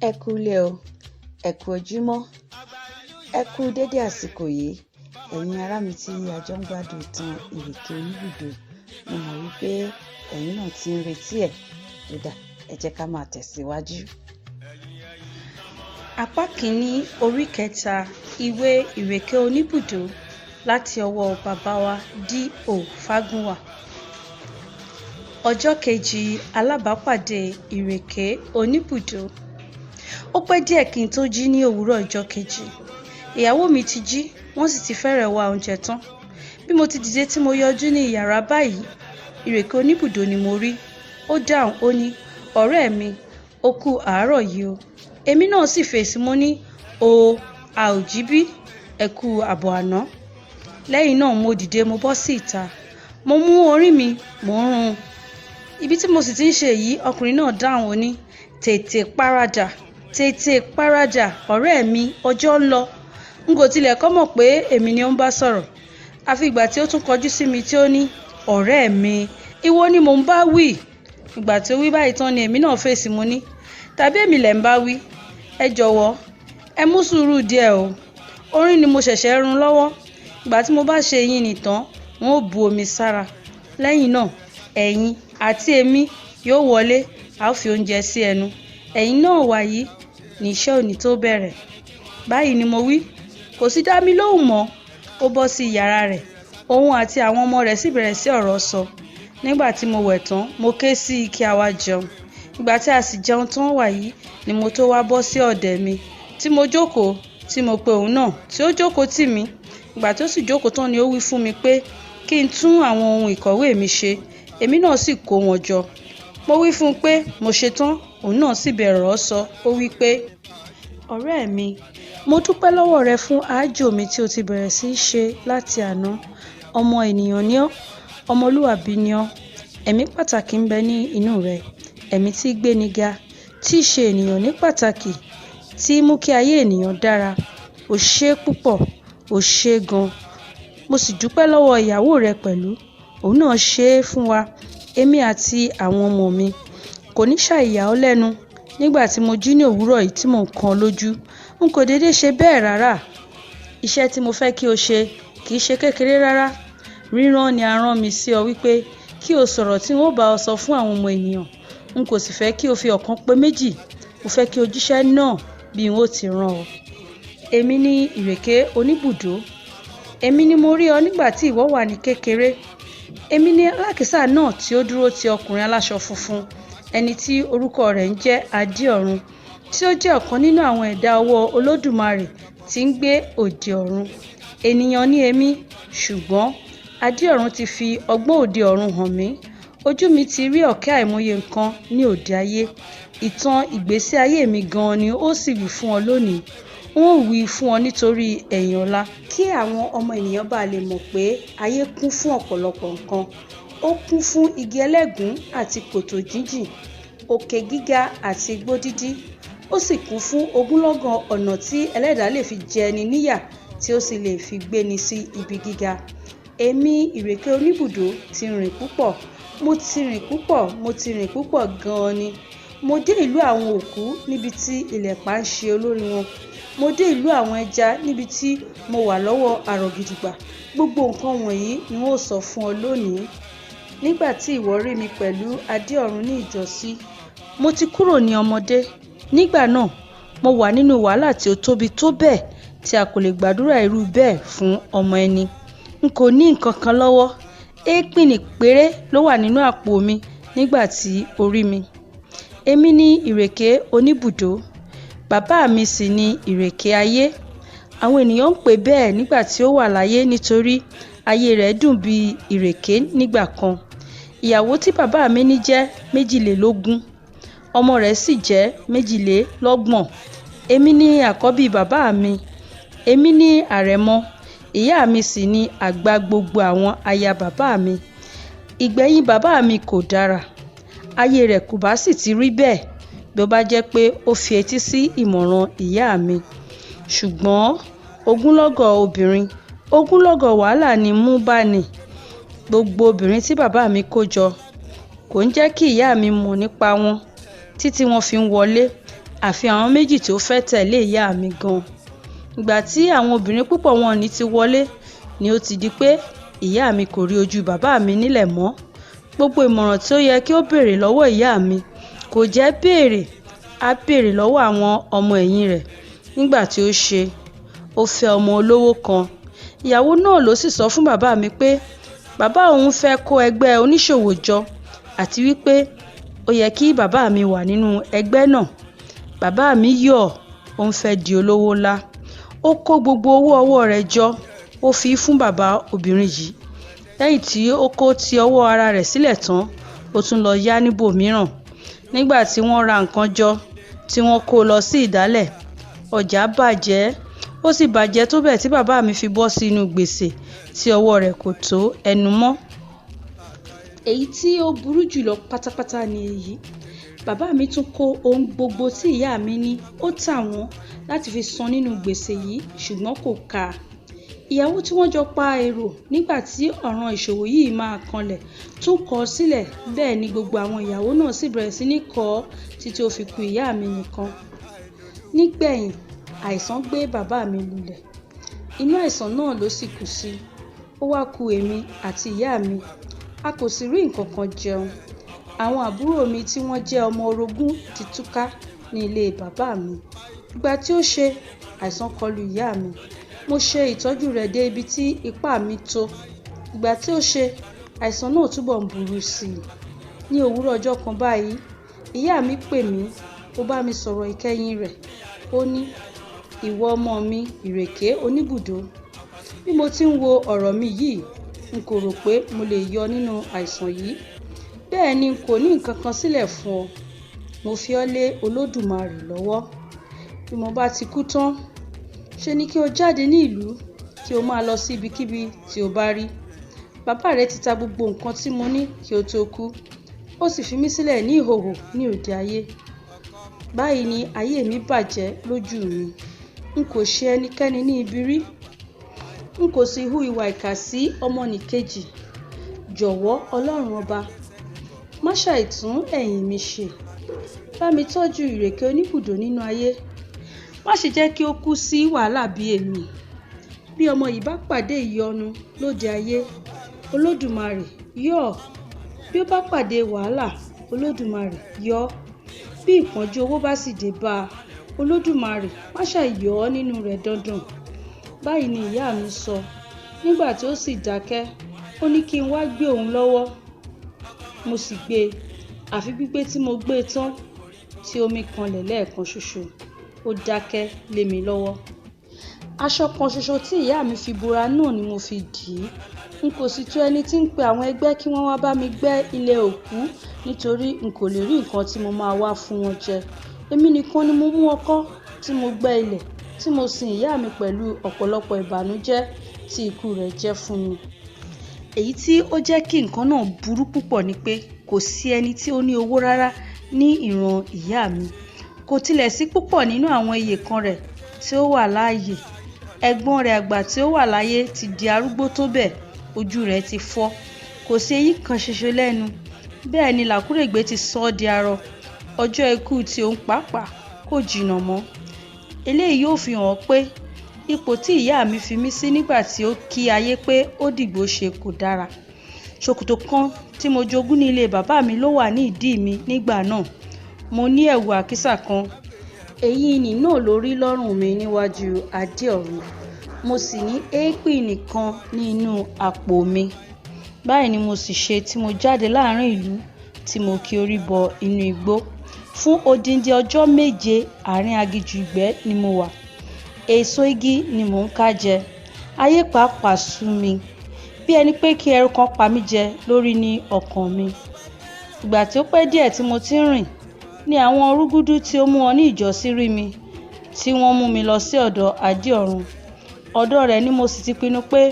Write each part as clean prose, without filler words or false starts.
Ẹ kú ilé o, ẹ kú ojúmọ́, ẹ kú dédé àsìkò yìí. Ẹ̀yin ará mi tí a jọ ń gbádùn ìtàn Ìrèké Oníbùdó, mo mọ̀ wípé ẹ̀yin náà ti ń retí ẹ̀. Ó dáa, ẹ jẹ́ ká máa tẹ̀síwájú. Apá kìíní, orí kẹta, ìwé Ìrèké Oníbùdó, láti ọwọ́ bàbá wa D.O. Fágúnwà. Ọjọ́ kejì alábàápàdé Ìrèké Oníbùdó. Ó pẹ́ díẹ̀ kí n tó jí ní òwúrọ̀ ọjọ́ kejì. Ìyàwó mi ti jí, wọ́n sì ti fẹ́rẹ̀ wá oúnjẹ tán. Bí mo ti dìde tí mo yọjú ní ìyàrá báyìí, Ìrèké Oníbùdó ni mo rí. Ó dáhùn, ó ní, "Ọ̀rẹ́ mi, ó kú àárọ̀ yìí o." Èmi náà sì fèsì, mo ní, "O, a ò jí bí? Ẹ kú àbọ̀ àná." Lẹ́yìn náà mo dìde, mo bọ́ sí ìta. Mo mú orí mi, mò ń run. Ibi tí mo sì ti ń ṣe èyí, ọkùnrin náà dáhùn, ó ní, "Tètè paradà, tètè paradà, ọ̀rẹ́ mi, ọjọ́ ń lọ." N kò tilẹ̀ kọ́ mọ̀ pé èmi ni ó ń bá sọ̀rọ̀. Àfi ìgbà tí ó tún kọjú sí mi tí ó ní, "Ọ̀rẹ́ mi, ìwọ ni mò ń bá wí." Ìgbà tí ó wí báyìí tán ni èmi náà fèsì, mo ní, "Tàbí èmi lẹ̀ ń bá wí? Ẹ jọ̀wọ́, ẹ mú sùúrù díẹ̀ o. Orí ni mo ṣẹ̀ṣẹ̀ run lọ́wọ́. Ìgbà tí mo bá ṣe èyí nìtàn, n ó bu omi sára. Lẹ́yìn náà, ẹ̀yin àti èmi yóò wọlé, a ó fi oúnjẹ sí ẹnu. Ẹ̀yin náà wàyí ní iṣẹ́ òní tó bẹ̀rẹ̀." Báyìí ni mo wí. Kò sì dá mi lóhùn mọ́. Ó bọ́ sí ìyàrá rẹ̀. Òun àti àwọn ọmọ rẹ̀ sì bẹ̀rẹ̀ sí ọ̀rọ̀ sọ. Nígbà tí mo wẹ̀ tán, mo ké sí i kí a wá jẹun. Ìgbà tí a sì jẹun tán wàyí ni mo tó wá bọ́ sí ọ̀dẹ̀ mi tí mo jókòó, tí mo pe òun náà tí ó jókòó tì mí. Ìgbà tí ó sì jókòó tán ni ó wí fún mi pé kí n tún àwọn ohun ìkọ̀wé mi ṣe. Èmi náà sì kó wọn jọ. Mo wí fún un pé mo ṣe tán, òun náà sì bẹ̀rẹ̀ ọ̀rọ̀ sọ. Ó wí pé, "Ọ̀rẹ́ mi, mo dúpẹ́ lọ́wọ́ rẹ fún aájò mi tí o ti bẹ̀rẹ̀ sí í ṣe láti àná. Ọmọ ènìyàn ni ọ́, ọmọlúwàbí ni ọ́. Ẹ̀mí pàtàkì ń bẹ ní inú rẹ. Ẹ̀mí tí gbéni ga, tí í ṣe ènìyàn ní pàtàkì, tí í mú kí ayé ènìyàn dára. O ṣé púpọ̀, o ṣé gan. Mo sì dúpẹ́ lọ́wọ́ ìyàwó rẹ pẹ̀lú. Òun náà ṣe é fún wa, èmi àti àwọn ọmọ mi. Kò ní ṣàì yà ọ́ lẹ́nu nígbà tí mo jí ní òwúrọ̀ yìí tí mò ń kan lójú. N kò dédé ṣe bẹ́ẹ̀ rárá. Iṣẹ́ tí mo fẹ́ kí o ṣe kì í ṣe kékeré rárá. Rírán ni a rán mi sí ọ wípé kí o sọ̀rọ̀ tí n ó bá ọ sọ fún àwọn ọmọ ènìyàn. N kò sì fẹ́ kí o fi ọ̀kan pé méjì. Mo fẹ́ kí o jíṣẹ́ náà bí n ó ti rán ọ. Èmi ni Ìrèké Oníbùdó. Èmi ni mo rí ọ nígbà tí ìwọ wà ní kékeré. Èmi ni alákìísà náà tí ó dúró ti ọkùnrin aláṣọ funfun, ẹni tí orúkọ rẹ̀ ń jẹ́ Adéọ̀run, tí ó jẹ́ ọ̀kan nínú àwọn ẹ̀dá ọwọ́ Olódùmarè tí ń gbé òde ọ̀run. Ènìyàn ni èmi, ṣùgbọ́n Adéọ̀run ti fi ọgbọ́n òde ọ̀run hàn mí. Ojú mi ti rí ọ̀kẹ́ àìmọye nǹkan ní òde ayé. Ìtàn ìgbésí ayé mi gan-an ni ó sì wí fún ọ lónìí. N ó wí fún ọ nítorí ẹ̀yìn ọ̀la, kí àwọn ọmọ ènìyàn bá lè mọ̀ pé ayé kún fún ọ̀pọ̀lọpọ̀ nǹkan. Ó kún fún igi ẹlẹ́gùn àti kòtò jíjìn, òkè gíga àti igbó dídí. Ó sì kún fún ogúnlọ́gọ̀ ọ̀nà tí ẹlẹ́dàá lè fi jẹ ẹni níyà tí ó sì lè fi gbéni sí ibi gíga. Èmi Ìrèké Oníbùdó ti rìn púpọ̀. Mo ti rìn púpọ̀, mo ti rìn púpọ̀ gan-an ni. Mo dé ìlú àwọn òkú níbi tí ìlẹ̀pà ń ṣe olórí wọn. Mo dé ìlú àwọn ẹja níbi tí mo wà lọ́wọ́ àrọ̀gìdìgbà. Gbogbo nǹkan wọ̀nyí ni n ó sọ fún ọ lónìí. Nígbà tí ìwọ rí mi pẹ̀lú Adéọ̀run ní ìjọ́sí, mo ti kúrò ní ọmọdé. Nígbà náà, mo wà nínú wàhálà tí ó tóbi tó bẹ́ẹ̀ tí a kò lè gbàdúrà irú bẹ́ẹ̀ fún ọmọ ẹni. N kò ní nǹkan kan lọ́wọ́. Èépìnì péré ló wà nínú àpò mi nígbà tí o rí mi. Èmi ni Ìrèké Oníbùdó. Bàbá mi sì ni Ìrèké Ayé. Àwọn ènìyàn ń pè bẹ́ẹ̀ nígbà tí ó wà láyé nítorí ayé rẹ̀ dùn bí ìrèké nígbà kan. Ìyàwó tí bàbá mi ní jẹ́ 22. Ọmọ rẹ̀ sì jẹ́ 32. Èmi ni àkọ́bí bàbá mi. Èmi ni àrẹ̀mọ. Ìyá mi sì ni àgbà gbogbo àwọn aya bàbá mi. Ìgbẹ̀yìn bàbá mi kò dára. Ayé rẹ̀ kò bá sì ti rí bẹ́ẹ̀ bí ó bá jẹ́ pé ó fi etí sí ìmọ̀ràn ìyá mi. Ṣùgbọ́n ogúnlọ́gọ̀ obìnrin, ogúnlọ́gọ̀ wàhálà ni mú bá ní. Gbogbo obìnrin tí bàbá mi kó jọ kò ń jẹ́ kí ìyá mi mọ̀ nípa wọn títí wọ́n fi ń wọlé. Àfi àwọn méjì tí ó fẹ́ tẹ̀lé ìyá mi gan. Ìgbà tí àwọn obìnrin púpọ̀ wọn ní ti wọlé ni ó ti di pé ìyá mi kò rí ojú bàbá mi nílẹ̀ mọ́. Gbogbo ìmọ̀ràn tí ó yẹ kí ó béèrè lọ́wọ́ ìyá mi kò jẹ́ béèrè, á béèrè lọ́wọ́ àwọn ọmọ ẹ̀yìn rẹ̀. Nígbà tí ó ṣe, ó fẹ́ ọmọ olówó kan. Ìyàwó náà ló sì sọ fún bàbá mi pé bàbá òun fẹ́ kó ẹgbẹ́ oníṣòwò jọ àti wípé ó yẹ kí bàbá mi wà nínú ẹgbẹ́ náà. Bàbá mi yọ̀, ó ń fẹ́ di olówó ńlá. Ó kó gbogbo owó ọwọ́ rẹ̀ jọ, ó fi fún bàbá obìnrin yìí. Lẹ́yìn tí ó kó ti ọwọ́ ara rẹ̀ sílẹ̀ tán, ó tún lọ yá níbòmíràn. Nígbà tí wọ́n ra nǹkan jọ, tí wọ́n kó lọ sí ìdálẹ̀, ọjà bàjẹ́. Ó sì bàjẹ́ tó bẹ́ẹ̀ tí bàbá mi fi bọ́ sínú gbèsè tí ọwọ́ rẹ̀ kò tó ẹnu mọ́. Èyí tí ó burú jùlọ pátápátá ni èyí. Bàbá mi tún kó ohun gbogbo tí ìyá mi ní, ó tà wọ́n láti fi san nínú gbèsè yìí, ṣùgbọ́n kò ká a. Ìyàwó tí wọ́n jọ pa èrò nígbà tí ọ̀ràn ìṣòwò yìí máa kanlẹ̀ tún kọ̀ ọ́ sílẹ̀. Bẹ́ẹ̀ ni gbogbo àwọn ìyàwó náà sì bẹ̀rẹ̀ sí ní kọ̀ ọ́ títí ó fi ku ìyá mi nìkan. Nígbẹ̀yìn, àìsàn gbé bàbá mi lulẹ̀. Inú àìsàn náà ló sì kú sí. Ó wá ku èmi àti ìyá mi. A kò sì rí nǹkan kan jẹun. Àwọn àbúrò mi tí wọ́n jẹ́ ọmọ orogún ti túká ní ilé bàbá mi. Ìgbà tí ó ṣe, àìsàn kọlù ìyá mi. Mo ṣe ìtọ́jú rẹ̀ dé ibi tí ipá mi tó. Ìgbà tí ó ṣe, àìsàn náà túbọ̀ ń burú sí i. Ní òwúrọ̀ ọjọ́ kan báyìí, ìyá mi pè mí, ó bá mi sọ̀rọ̀ ìkẹyìn rẹ̀. Ó ní, "Ìwọ ọmọ mi, Ìrèké oníbùdó. Bí mo ti ń wo ọ̀rọ̀ mi yìí, n kò rò pé mo lè yọ nínú àìsàn yìí. Bẹ́ẹ̀ ni n kò ní nǹkan kan sílẹ̀ fún ọ. Mo fi ọ́ lé Olódùmarè lọ́wọ́. Bí mo bá ti kú tán, ṣe ni kí o jáde ní ìlú kí o máa lọ sí ibikíbi tí o bá rí. Bàbá rẹ ti ta gbogbo nǹkan tí mo ní kí ó tó kú. Ó sì fi mí sílẹ̀ ní ìhòhò ní òde ayé. Báyìí ni ayé mi bàjẹ́ lójú mi. N kò ṣe ẹnikẹ́ni ní ibi rí. N kò sì hu ìwà ìkà sí ọmọnìkejì. Jọ̀wọ́ Ọlọ́run ọba, má ṣàì tún ẹ̀yìn mi ṣe. Bá mi tọ́jú Ìrèké oníbùdó nínú ayé. Má ṣe jẹ́ kí ó kú sí wàhálà bí èmi. Bí ọmọ yìí bá pàdé ìyọnu lóde ayé, Olódùmarè yọ̀ ọ́. Bí ó bá pàdé wàhálà, Olódùmarè yọ̀ ọ́. Bí ìpọ́njú owó bá sì dé bá a, Olódùmarè má ṣàì yọ ọ́ nínú rẹ̀ dandan." Báyìí ni ìyá mi sọ. Nígbà tí ó sì dákẹ́, ó ní kí n wá gbé òun lọ́wọ́. Mo sì gbé e. Àfi gbígbé tí mo gbé e tán tí omi kanlẹ̀ lẹ́ẹ̀kan ṣoṣo, ó dákẹ́ lé mi lọ́wọ́. Aṣọ kan ṣoṣo tí ìyá mi fi bora náà ni mo fi dì í. N kò sì tó ẹni tí ń pe àwọn ẹgbẹ́ kí wọ́n wá bá mi gbẹ́ ilẹ̀ òkú nítorí n kò lè rí nǹkan tí mo máa wá fún wọn jẹ. Èmi nìkan ni mo mú ọkọ́ tí mo gbẹ́ ilẹ̀ tí mo sin ìyá mi pẹ̀lú ọ̀pọ̀lọpọ̀ ìbànújẹ́ tí ikú rẹ̀ jẹ́ fún mi. Èyí tí ó jẹ́ kí nǹkan náà burú púpọ̀ ni pé kò sí ẹni tí ó ní owó rárá ní ìran ìyá mi. Kò tilẹ̀ sí púpọ̀ nínú àwọn ìyekan rẹ̀ tí ó wà láàyè. Ẹ̀gbọ́n rẹ̀ àgbà tí ó wà láyé ti di arúgbó tó bẹ́ẹ̀, ojú rẹ̀ ti fọ́. Kò sí eyín kan ṣoṣo lẹ́nu. Bẹ́ẹ̀ ni làkúrègbé ti sọ ọ́ di arọ. Ọjọ́ ikú tí òun pàápàá kò jìnnà mọ́. Eléyìí yóò fi hàn pé ipò tí ìyá mi fi mí sí nígbà tí ó kí ayé pé ó dìgbò ṣe kò dára. Ṣòkòtò kan tí mo jogún ní ilé bàbá mi ló wà ní ìdí mi nígbà náà. Mo ní ẹ̀wù àkísà kan. Èyí nì náà ló rí lọ́rùn mi níwájú adé ọ̀run. Mo sì ní èépì nìkan ní inú àpò mi. Báyìí ni mo sì ṣe tí mo jáde láàrín ìlú tí mo kí orí bọ inú igbó. Fún odindi ọjọ́ méje, àárín aginjù ìgbẹ́ ni mo wà. Èso igi ni mò ń ká jẹ. Ayé pàápàá sú mi. Bí ẹni pé kí ẹrù kan pa mí jẹ lórí ní ọkàn mi. Ìgbà tí ó pẹ́ díẹ̀ tí mo ti ń rìn ni àwọn rúgúdù tí ó mú wọn ní ìjọ́sí rí mi, tí wọ́n mú mi lọ sí ọ̀dọ̀ adé ọ̀run. Ọ̀dọ̀ rẹ̀ ni mo sì ti pinnu pé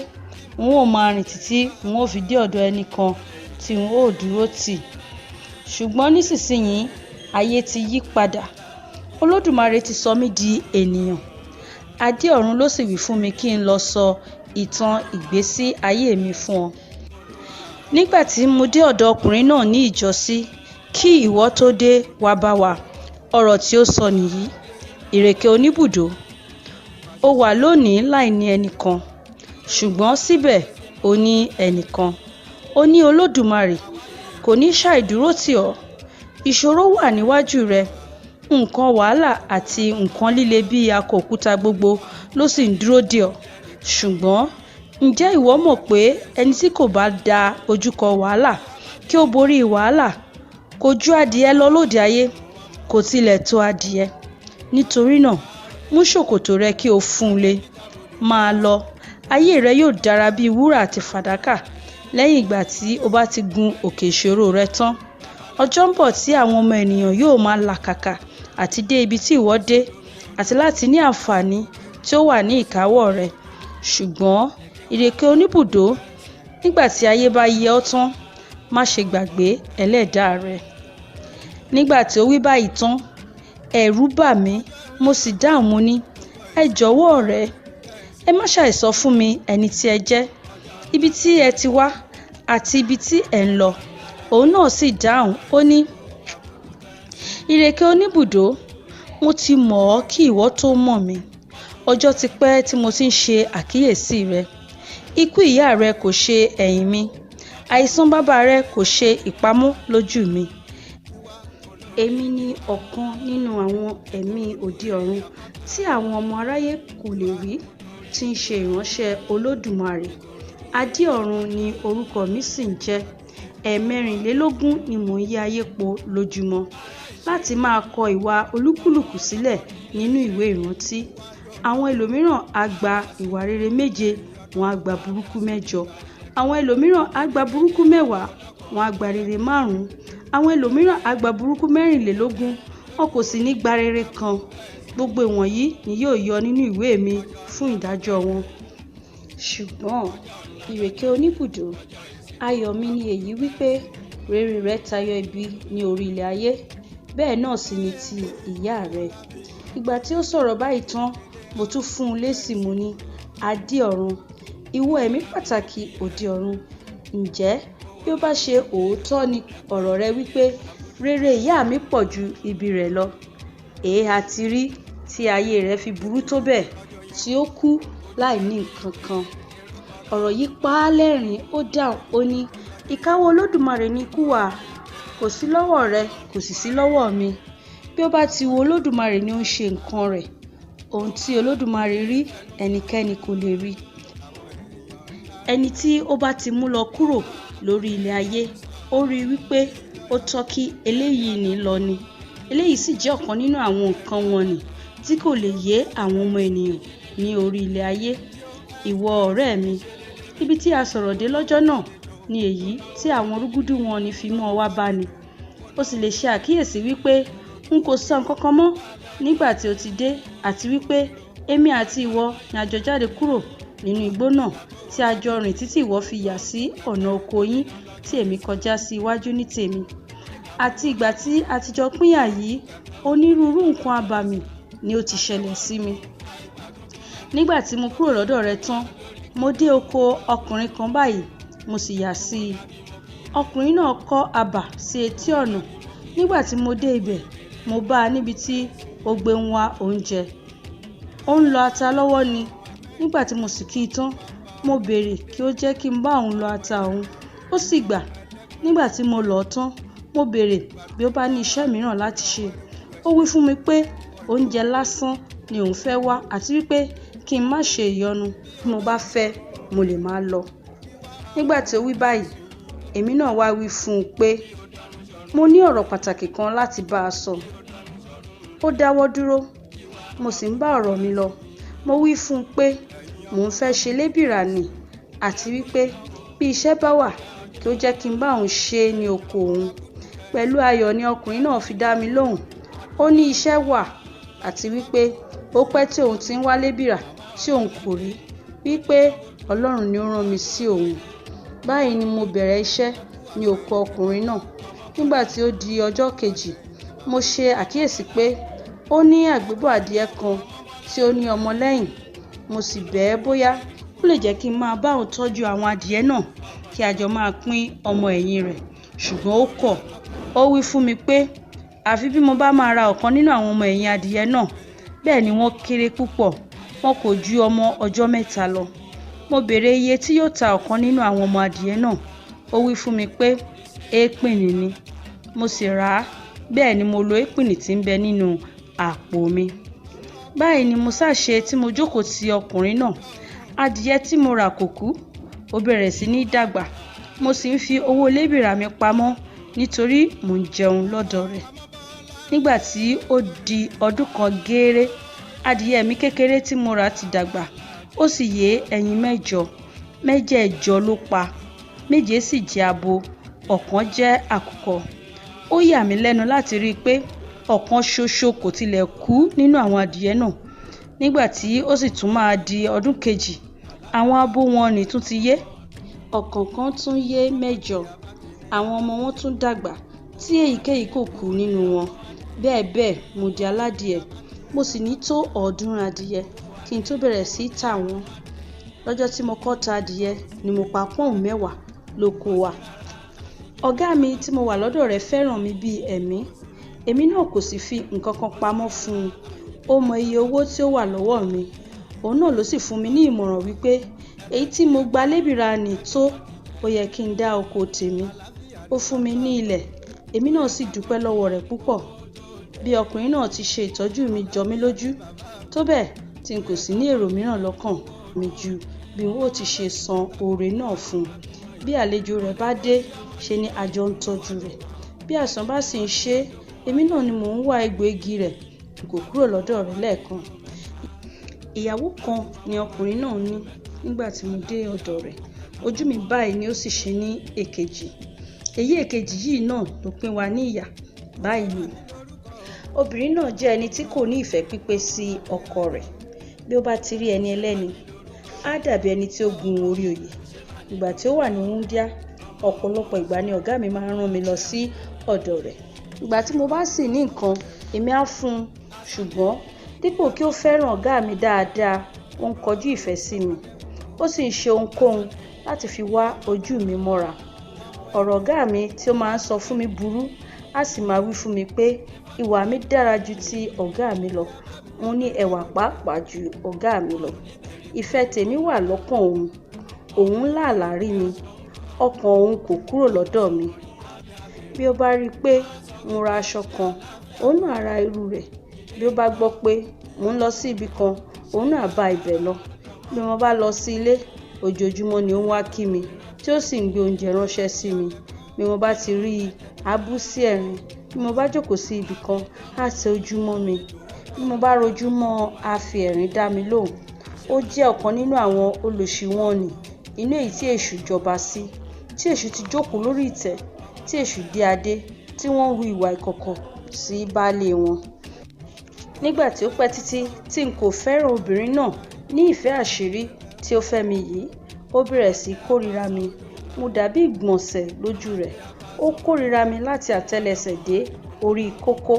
n ó máa rìn títí n ó fi dé ọ̀dọ̀ ẹni kan tí n ó dúró tì. Ṣùgbọ́n nísinsìnyí ayé ti yí padà. Olódùmarè ti sọ mí di ènìyàn. Adé ọ̀run ló sì wí fún mi kí n lọ sọ ìtàn ìgbésí ayé mi fún ọ. Nígbà tí mo dé ọ̀dọ̀ ọkùnrin náà ní ìjọ́sí, kí ìwọ tó dé wá bá wa, Ọ̀rọ̀ tí ó sọ nìyí: Ìrèké oníbùdó, ó wà lónìí láìní ẹnìkan, ṣùgbọ́n síbẹ̀ o ní ẹnìkan. O ní Olódùmarè, kò ní ṣàìdúró tì ọ́. Ìṣòro wà níwájú rẹ, nǹkan wàhálà àti nǹkan líle bí akọ òkúta gbogbo ló sì ń dúró dè ọ́. Ṣùgbọ́n ǹjẹ́ ìwọ mọ̀ pé ẹni tí kò bá da ojú kọ wàhálà kí ó borí wàhálà kò ju adìẹ lọ lóde ayé, kò tilẹ̀ tó adìẹ. Nítorí náà, mú ṣòkòtò rẹ kí o fún un lé, máa lọ, ayé rẹ yóò dára bí wúrà àti fàdákà lẹ́yìn ìgbà tí o bá ti gun òkè ìṣòro rẹ tán. Ọjọ́ ń bọ̀ tí àwọn ọmọ ènìyàn yóò máa làkàkà àti dé ibi tí ìwọ dé àti láti ní àǹfààní tí ó wà ní ìkáwọ́ rẹ. Ṣùgbọ́n ìrèké oníbùdó, nígbà tí ayé bá yẹ ọ́ tán, má ṣe gbàgbé ẹlẹ́dàá rẹ. Nígbà tí ó wí báyìí tán, ẹ̀rù bà mí, mo sì dáhùn mo ní, ẹ jọ̀wọ́ ọ̀rẹ́, ẹ má ṣàìsọ fún mi ẹni tí ẹ jẹ́, ibi tí ẹ ti wá àti ibi tí ẹ̀ ń lọ. Òun náà sì dáhùn, ó ní, Ìrèké oníbùdó, mo ti mọ̀ ọ́ kí ìwọ tó mọ̀ mí. Ọjọ́ ti pẹ́ tí mo ti ń ṣe àkíyèsí rẹ. Ikú ìyá rẹ kò ṣe ẹ̀yìn mi, àìsàn bàbá rẹ kò ṣe ìpamọ́ lójú mi. Èmi ni ọ̀kan nínú àwọn ẹ̀mí òde ọ̀run tí àwọn ọmọ aráyé kò lè rí tí ń ṣe ìránṣẹ́ Olódùmarè. Adé ọ̀run ni orúkọ mi sì ń jẹ́. Ẹ̀ẹ̀mẹ́rìnlélógún ni mò ń yí ayé po lójúmọ́ láti máa kọ ìwà olúkúlùkù sílẹ̀ nínú ìwé ìrántí. Àwọn ẹlòmíràn á gba ìwà rere 7, wọ́n á gba burúkú 8. Àwọn ẹlòmíràn á gba burúkú 10, wọ́n á gba rere 5. Àwọn ẹlòmíràn á gba burúkú 24, wọn kò sì ní gba rere kan. Gbogbo ìwọ̀nyí ni yóò yọ nínú ìwé mi fún ìdájọ́ wọn. Ṣùgbọ́n ìrèké oníbùdó, ayọ̀ mi ni èyí wípé rere rẹ tayọ ibi ní orí ilẹ̀ ayé, bẹ́ẹ̀ náà sì ni ti ìyá rẹ. Ìgbà tí ó sọ̀rọ̀ báyìí tán, mo tún fún un lésì mo ní, Adé ọ̀run, ìwọ ẹ̀mí pàtàkì òde ọ̀run, ǹjẹ́ bí ó bá ṣe òótọ́ ni ọ̀rọ̀ rẹ wípé rere ìyá mi pọ̀ ju ibi rẹ̀ lọ, èé ha ti rí tí ayé rẹ̀ fi burú tó bẹ́ẹ̀ tí ó kú láì ní nǹkan kan. Ọ̀rọ̀ yìí pa á lẹ́rìn-ín, ó dáhùn, ó ní, ìkáwọ́ Olódùmarè ni ikú wà, kò sí lọ́wọ́ rẹ, kò sì sí lọ́wọ́ mi. Bí ó bá ti wu Olódùmarè ni ó ń ṣe nǹkan rẹ̀. Ohun tí Olódùmarè rí, ẹnikẹ́ni kò lè rí. Ẹni tí ó bá ti mú lọ kúrò lórí ilẹ̀ ayé, ó rí i wípé ó tọ́ kí eléyìí ní lọ ni. Eléyìí sì jẹ́ ọ̀kan nínú àwọn nǹkan wọ̀nnì tí kò lè yé àwọn ọmọ ènìyàn ní orí ilẹ̀ ayé. Ìwọ ọ̀rẹ́ mi, ibi tí a sọ̀rọ̀ dé lọ́jọ́ náà ni èyí tí àwọn rúgúdù wọ̀nnì fi mú ọ wá bá ni. Ó sì lè ṣe àkíyèsí wípé n kò sọ nǹkan kan mọ́ nígbà tí ó ti dé àti wípé èmi àti ìwọ ni a jọ jáde kúrò nínú igbó náà tí a jọ rìn títí ìwọ fi yà sí ọ̀nà oko yín tí èmi kọjá sí iwájú ní tèmi. Àti ìgbà tí a ti jọ pínyà yìí, onírúurú nǹkan abàmì ni ó ti ṣẹlẹ̀ sí mi. Nígbà tí mo kúrò lọ́dọ̀ rẹ tán, mo dé oko ọkùnrin kan báyìí, mo sì yà sí i. Ọkùnrin náà kọ́ abà sí etí ọ̀nà. Nígbà tí mo dé ibẹ̀, mo bá a níbi tí ó gbé ń wá oúnjẹ. Ó ń lọ ata lọ́wọ́ ni. Nígbà tí mo sì kí i tán, mo béèrè kí ó jẹ́ kí n bá òun lọ ata òun. Ó sì gbà. Nígbà tí mo lọ̀ ọ́ tán, mo béèrè bí ó bá ní iṣẹ́ mìíràn láti ṣe. Ó wí fún mi pé oúnjẹ lásán ni òun fẹ́ wá àti wípé kí n má ṣe ìyọnu, bí mo bá fẹ́, mo lè máa lọ. Nígbà tí ó wí báyìí, èmi náà wá wí fún un pé mo ní ọ̀rọ̀ pàtàkì kan láti bá a sọ. Ó dáwọ́ dúró, mo sì ń bá ọ̀rọ̀ mi lọ. Mo wí fún un pé mò ń fẹ́ ṣe lébìrà ni àti wípé bí iṣẹ́ bá wà kí ó jẹ́ kí n bá òun ṣe ní oko òun. Pẹ̀lú ayọ̀ ni ọkùnrin náà fi dá mi lóhùn. Ó ní iṣẹ́ wà àti wípé ó pẹ́ tí òun ti ń wá lébìrà tí òun kò rí, wípé Ọlọ́run ni ó rán mi sí òun. Báyìí ni mo bẹ̀rẹ̀ iṣẹ́ ní oko ọkùnrin náà. Nígbà tí ó di ọjọ́ kejì, mo ṣe àkíyèsí pé ó ní àgbébọ̀ adìẹ kan tí ó ní ọmọ lẹ́yìn. Mo sì bẹ̀ ẹ́ bóyá ó lè jẹ́ kí n máa bá òun tọ́jú àwọn adìẹ náà kí a jọ máa pín ọmọ ẹ̀yìn rẹ̀. Ṣùgbọ́n ó kọ̀. Ó wí fún mi pé Àfi bí mo bá máa ra ọ̀kan nínú àwọn ọmọ ẹ̀yìn adìẹ náà. Bẹ́ẹ̀ ni wọ́n kéré púpọ̀, wọn kò ju ọmọ ọjọ́ 3 lọ. Mo béèrè iye tí yóò ta ọ̀kan nínú àwọn ọmọ adìẹ náà. Ó wí fún mi pé èèpìnì ni. Mo sì rà á, bẹ́ẹ̀ ni mo lo èèpìnì tí ń bẹ nínú àpò mi. Báyìí ni mo sá ṣe tí mo jókòó ti ọkùnrin náà. Adìẹ tí mo rà kò kú, ó bẹ̀rẹ̀ sí ní dàgbà. Mo sì ń fi owó lébìrà mi pamọ́ nítorí mò ń jẹun lọ́dọ̀ rẹ̀. Nígbà tí ó di ọdún kan gééré, adìẹ mi kékeré tí mo rà ti dàgbà, ó sì yé ẹyin 8. Mẹ́jẹ̀ẹ̀jọ ló pa, 7 sì jẹ́ abo, ọ̀kan jẹ́ àkùkọ. Ó yà mí lẹ́nu láti rí i pé ọ̀kan ṣoṣo kò tilẹ̀ kú nínú àwọn adìẹ náà. Nígbà tí ó sì tún máa di ọdún kejì, àwọn abo wọn nì tún ti yé. Ọ̀kọ̀ọ̀kan tún yé 8. Àwọn ọmọ wọn tún dàgbà tí èyíkéyìí kò kú nínú wọn. Bẹ́ẹ̀ bẹ́ẹ̀ mo di aládìẹ. Mo sì ní tó 300 adìẹ kí n tó bẹ̀rẹ̀ sí í tà wọ́n. Lọ́jọ́ tí mo kọ́ ta adìẹ ni mo pa pọ́ùn 10 lóko wa. Ọ̀gá mi tí mo wà lọ́dọ̀ rẹ̀ fẹ́ràn mi bí ẹ̀mí. Èmi náà kò sì fi nǹkan kan pamọ́ fún un. Ó mọ iye owó tí ó wà lọ́wọ́ mi. Òun náà ló sì fún mi ní ìmọ̀ràn wípé èyí tí mo gba lébìrà nì tó, ó yẹ kí n dá oko tèmi. Ó fún mi ní ilẹ̀, èmi náà sì dúpẹ́ lọ́wọ́ rẹ̀ púpọ̀. Bí ọkùnrin náà ti ṣe ìtọ́jú mi jọ mí lójú, tó bẹ́ẹ̀ tí n kò sì ní èrò mìíràn lọ́kàn mi ju bí n ó ti ṣe san oore náà fún un. Bí àlejò rẹ̀ bá dé, ṣe ni a jọ ń tọ́jú rẹ̀. Bí àìsàn bá sì ń ṣe, èmi náà ni mò ń wá egbò igi rẹ̀, n kò kúrò lọ́dọ̀ rẹ̀ lẹ́ẹ̀kan. Ìyàwó kan ni ọkùnrin náà ní nígbà tí mo dé ọ̀dọ̀ rẹ̀. Ojú mi báyìí ni ó sì ṣe ní èkejì. Èyí èkejì yìí náà ló pín wa ní ìyà báyìí ni. Obìnrin náà jẹ́ ẹni tí kò ní ìfẹ́ pípé sí ọkọ rẹ̀. Bí ó bá ti rí ẹni ẹlẹ́ni, á dàbí ẹni tí ó gun orí oyè. Ìgbà tí ó wà ní wúńdíá, ọ̀pọ̀lọpọ̀ ìgbà ni ọ̀gá mi máa ń rán mi lọ sí ọ̀dọ̀ rẹ̀. Ìgbà tí mo bá sì ní nǹkan, èmi á fún un. Ṣùgbọ́n dípò kí ó fẹ́ràn ọ̀gá mi dáadáa, ó ń kọjú ìfẹ́ sí mi. Ó sì ń ṣe ohunkóhun láti fi wá ojú mi mọ́ra. Ọ̀rọ̀ ọ̀gá mi tí ó máa ń sọ fún mi burú, á sì máa wí fún mi pé ìwà mi dára ju ti ọ̀gá mi lọ. Mo ní ẹwà pàápàá ju ọ̀gá mi lọ. Ìfẹ́ tèmi wà lọ́kàn òun. Òun ń làlà rí mi. Ọkàn òun kò kúrò lọ́dọ̀ mi. Bí ó bá rí pé mo ra aṣọ kan, òun náà ra irú rẹ̀. Bí ó bá gbọ́ pé mò ń lọ sí ibi kan, òun náà bá ibẹ̀ lọ. Bí mo bá lọ sí ilé, ojoojúmọ́ ni ó ń wá kí mi, tí ó sì ń gbé oúnjẹ ránṣẹ́ sí mi. Bí mo bá ti rí i, á bú sí ẹ̀rín. Bí mo bá jókòó sí ibi kan, á tẹ ojú mọ́ mi. Bí mo bá rojú mọ́, á fi ẹ̀rín dá mi lóhùn. Ó jẹ́ ọ̀kan nínú àwọn olòṣì wọn nì, inú èyí tí èṣù jọba sí, tí èṣù ti jókòó lórí ìtẹ́, tí èṣù dé adé, tí wọ́n ń hu ìwà ìkọ̀kọ̀ sí baálé wọn. Nígbà tí ó pẹ́ títí tí n kò fẹ́ràn obìnrin náà ní ìfẹ́ àṣírí tí ó fẹ́ mi yìí, ó bẹ̀rẹ̀ sí kórìíra mi. Mo dàbí ìgbọ̀nsẹ̀ lójú rẹ̀. Ó kórìíra mi láti àtẹ́lẹsẹ̀ dé orí kókó.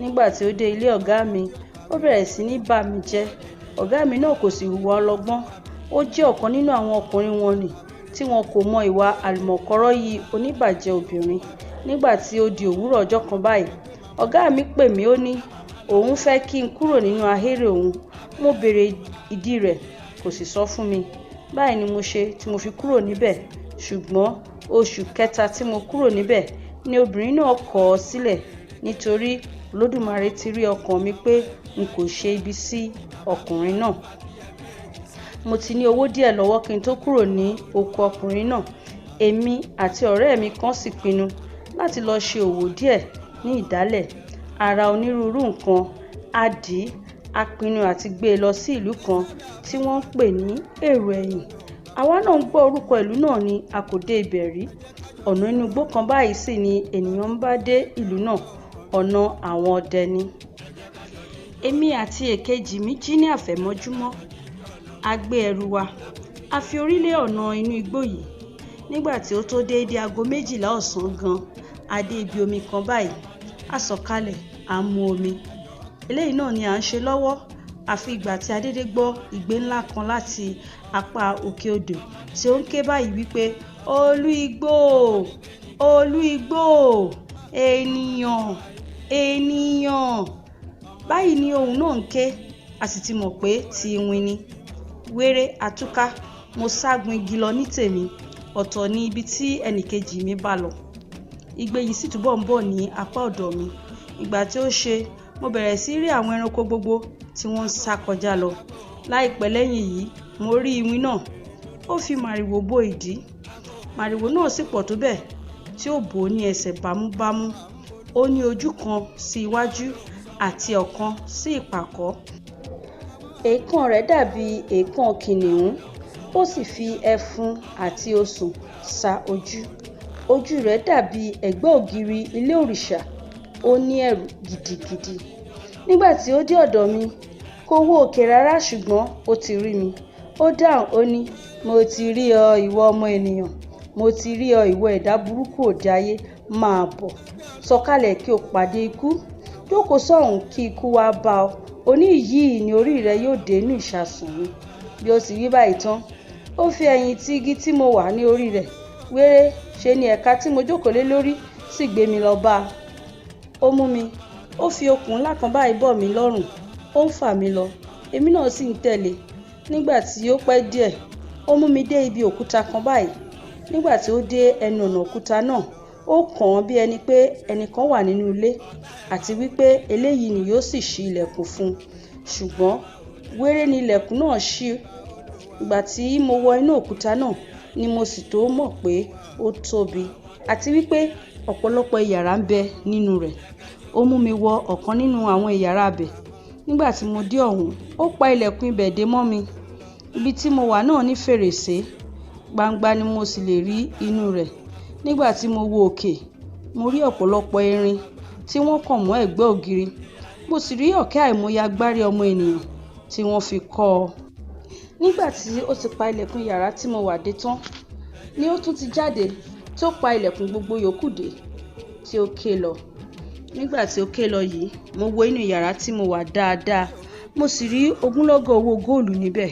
Nígbà tí ó dé ilé ọ̀gá mi, ó bẹ̀rẹ̀ sí ní bà mí jẹ́. Ọ̀gá mi náà kò sì hùwà ọlọ́gbọ́n. Ó jẹ́ ọ̀kan nínú àwọn ọkùnrin wọn nì tí wọn kò mọ ìwà àlùmọ̀kọ́rọ́yí oníbàjẹ́ obìnrin. Nígbà tí ó di òwúrọ̀ ọjọ́ kan báyìí, ọ̀gá mi pè mí, ó ní òun fẹ́ kí n kúrò nínú ahéré òun. Mo béèrè ìdí rẹ̀, kò sì sọ fún mi. Báyìí ni mo ṣe tí mo fi kúrò níbẹ̀. Ṣùgbọ́n oṣù kẹta tí mo kúrò níbẹ̀ ni obìnrin náà kọ̀ ọ́ sílẹ̀ nítorí Olódùmarè ti rí ọkàn mi pé n kò ṣe ibi sí ọkùnrin náà. Mo ti ní owó díẹ̀ lọ́wọ́ kí n tó kúrò ní oko ọkùnrin náà. Èmi àti ọ̀rẹ́ mi kan sì pinnu láti lọ ṣe òwò díẹ̀ ní ìdálẹ̀. A ra onírúurú nǹkan, a dì í, a pinnu àti gbé e lọ sí ìlú kan tí wọ́n ń pè ní Èrò Ẹ̀yìn. Àwa náà ń gbọ́ orúkọ ìlú náà ni a kò dé ibẹ̀ rí. Ọ̀nà inú igbó kan báyìí sì ni ènìyàn ń bá dé ìlú náà, ọ̀nà àwọn ọdẹ ni. Èmi àti èkejì mi jí ní àfẹ̀mọ́júmọ́. A gbé ẹrù wa, a fi orí lé ọ̀nà inú igbó yìí. Nígbà tí ó tó déédé aago 12 ọ̀sán gan, a dé ibi omi kan báyìí. A sọ̀kalẹ̀, a mu omi. Eléyìí náà ni à ń ṣe lọ́wọ́. Àfi ìgbà tí a dédé gbọ́ igbe ńlá kan láti apá òkè odò tí ó ń ké báyìí wípé "Olú igbó! Olú igbó! Ènìyàn!" Ènìyàn! Báyìí ni ohùn náà ń ké, a sì ti mọ̀ pé ti iwin ni. Wéré atúká, mo sá gun igi lọ ní tèmi, ọ̀tọ̀ ni ibi tí ẹnìkejì mi bá lọ. Igbe yìí sì túbọ̀ ń bọ̀ ní apá ọ̀dọ̀ mi. Ìgbà tí ó ṣe, mo bẹ̀rẹ̀ sí rí àwọn ẹranko gbogbo tí wọ́n ń sá kọjá lọ. Láìpẹ́ lẹ́yìn yìí, mo rí iwin náà. Ó fi màrìwò bo ìdí. Màrìwò náà sì pọ̀ tó bẹ́ẹ̀ tí ó bò ó ní ẹsẹ̀ bámúbámú. Ó ní ojú kan sí iwájú àti ọ̀kan sí ìpàkọ́. Èékán rẹ̀ dàbí èékán kìnnìún, ó sì fi ẹfun àti osùn sa ojú. Ojú rẹ̀ dàbí ẹ̀gbẹ́ ògiri ilé òrìṣà, ó ní ẹ̀rù gidigidi. Nígbà tí ó dé ọ̀dọ̀ mi, kò wo òkè rárá, ṣùgbọ́n ó ti rí mi. Ó dáhùn, ó ní, "Mo ti rí ọ, ìwọ ọmọ ènìyàn. Mo ti rí ọ, ìwọ ẹ̀dá burúkú òde ayé, máa bọ̀. Sọ̀kalẹ̀ kí o pàdé ikú. Jókòó sọ́hùn kí ikú wá bá ọ. Òní yìí ni orí rẹ yóò dé inú ìṣasùn mi." Bí ó ti wí báyìí tán, ó fi ẹ̀yìn ti igi tí mo wà ní orí rẹ̀. Wéré ṣe ni ẹ̀ka tí mo jókòó lé lórí sì gbé mi lọ bá a. Ó mú mi, ó fi okùn ńlá kan báyìí bọ̀ mí lọ́rùn, ó ń fà mí lọ, èmi náà sì ń tẹ̀lé. Nígbà tí ó pẹ́ díẹ̀, ó mú mi dé ibi òkúta kan báyìí. Nígbà tí ó dé ẹnu ọ̀nà òkúta náà, ó kàn án bí ẹni pé ẹnìkan wà nínú ilé, àti wípé eléyìí ni yóò sì ṣí ilẹ̀kùn fún un. Ṣùgbọ́n wéré ni ilẹ̀kùn náà ṣí. Ìgbà tí mo wọ inú òkúta náà ni mo sì tó mọ̀ pé ó tóbi, àti wípé ọ̀pọ̀lọpọ̀ ìyàrá ń bẹ nínú rẹ̀. Ó mú mi wọ ọ̀kan nínú àwọn ìyàrá ibẹ̀. Nígbà tí mo dé ọ̀hún, ó pa ilẹ̀kùn ibẹ̀ dé mọ́ mi. Ibi tí mo wà náà ní fèrèsé, gbangba ni mo sì lè rí inú rẹ̀. Nígbà tí mo wo òkè, mo rí ọ̀pọ̀lọpọ̀ irin tí wọ́n kàn mọ́ ẹ̀gbẹ́ ògiri. Mo sì rí ọ̀kẹ́ àìmọye agbárí ọmọ ènìyàn tí wọ́n fi kọ́ ọ. Nígbà tí ó ti pa ilẹ̀kùn yàrá tí mo wà dé tán, ni ó tún ti jáde tí ó pa ilẹ̀kùn gbogbo yòókù dé tí ó ké lọ. Nígbà tí ó ké lọ yìí, mo wo inú yàrá tí mo wà dáadáa, mo sì rí ogúnlọ́gọ̀ owó góòlù níbẹ̀.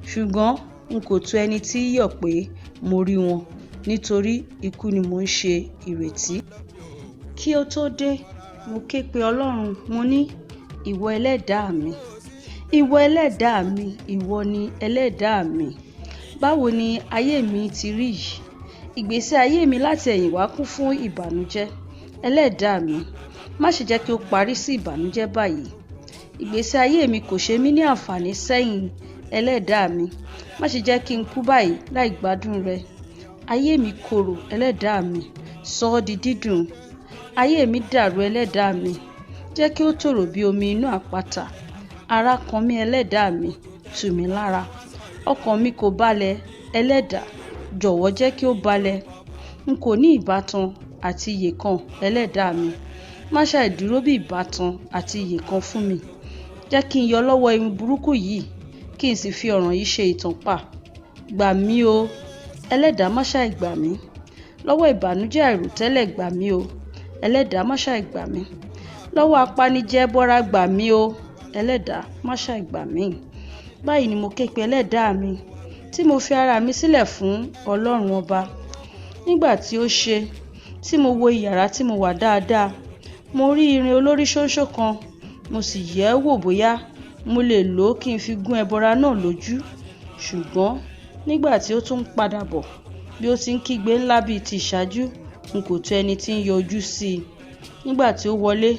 Ṣùgbọ́n n kò tó ẹni tí yọ̀ pé mo rí wọn, nítorí ikú ni mò ń ṣe ìrètí. Kí ó tó dé, mo ké pe Ọlọ́run, mo ní, "Ìwọ ẹlẹ́dàá mi, ìwọ ẹlẹ́dàá mi, ìwọ ni ẹlẹ́dàá mi. Báwo ni ayé mi ti rí yìí? Ìgbésí ayé mi láti ẹ̀yìn wá kún fún ìbànújẹ́. Ẹlẹ́dàá mi, má ṣe jẹ́ kí ó parí sí ìbànújẹ́ báyìí. Ìgbésí ayé mi kò ṣe mí ní àǹfààní sẹ́yìn, ẹlẹ́dàá mi. Má ṣe jẹ́ kí n kú báyìí láì gbádùn rẹ. Ayé mi korò, ẹlẹ́dàá mi, sọ ọ́ di dídùn. Ayé mi dàrú, ẹlẹ́dàá mi, jẹ́ kí ó tòrò bí omi inú àpáta. Ara kan mí, ẹlẹ́dàá mi, tù mí lára. Ọkàn mi kò balẹ̀, ẹlẹ́dàá, jọ̀wọ́ jẹ́ kí ó balẹ̀. N kò ní ìbátan àti iyèkan, ẹlẹ́dàá mi. Má ṣàì dúró bí ìbátan àti iyèkan fún mi. Jẹ́ kí n yọ lọ́wọ́ irun burúkú yìí, kí n sì fi ọ̀ràn yìí ṣe ìtàn pa. Gbà mí o, ẹlẹ́dàá, má ṣàì gbà mí. Lọ́wọ́ ìbànújẹ́ àìròtẹ́lẹ̀ gbà mí o, ẹlẹ́dàá, má ṣàì gbà mí. Lọ́wọ́ apanijẹ bọ́ra gbà mí o, ẹlẹ́dàá, má ṣàì gbà mí." Báyìí ni mo ké pe ẹlẹ́dàá mi, tí mo fi ara mi sílẹ̀ fún Ọlọ́run ọba. Nígbà tí ó ṣe, tí mo wo ìyàrá tí mo wà dáadáa, mo rí irin olórí ṣóńṣó kan, mo sì yẹ̀ ẹ́ wò bóyá mo lè lò ó kí n fi gún ẹbọra náà lójú. Ṣùgbọ́n nígbà tí ó tún ń padà bọ̀, bí ó ti ń kígbe ńlá bíi ti ìṣáájú, n kò tó ẹni tí ń yọ ojú sí i. Nígbà tí ó wọlé,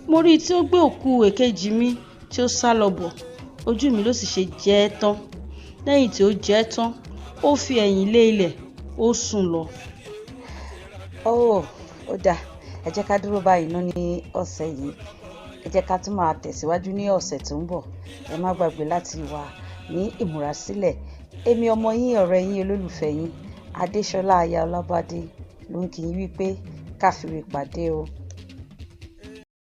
mo rí i tí ó gbé òkú èkejì mi tí ó sá lọ bọ̀. Ojú mi ló sì ṣe jẹ ẹ́ tán. Lẹ́yìn tí ó jẹ ẹ́ tán, ó fi ẹ̀yìn lé ilẹ̀, ó sùn lọ. Ó, ó dáa. Ẹ jẹ́ ká dúró báyìí ná ní ọ̀sẹ̀ yìí. Ẹ jẹ́ ká tún máa tẹ̀síwájú ní ọ̀sẹ̀ tó ń bọ̀. Ẹ má gbàgbé láti wà ní ìmúrasílẹ̀. Èmi ọmọ yín, ọ̀rẹ́ yín, olólùfẹ́ yín, Adéṣọlá aya Ọlábádé ló ń kí yín wípé ká fi ire pàdé o.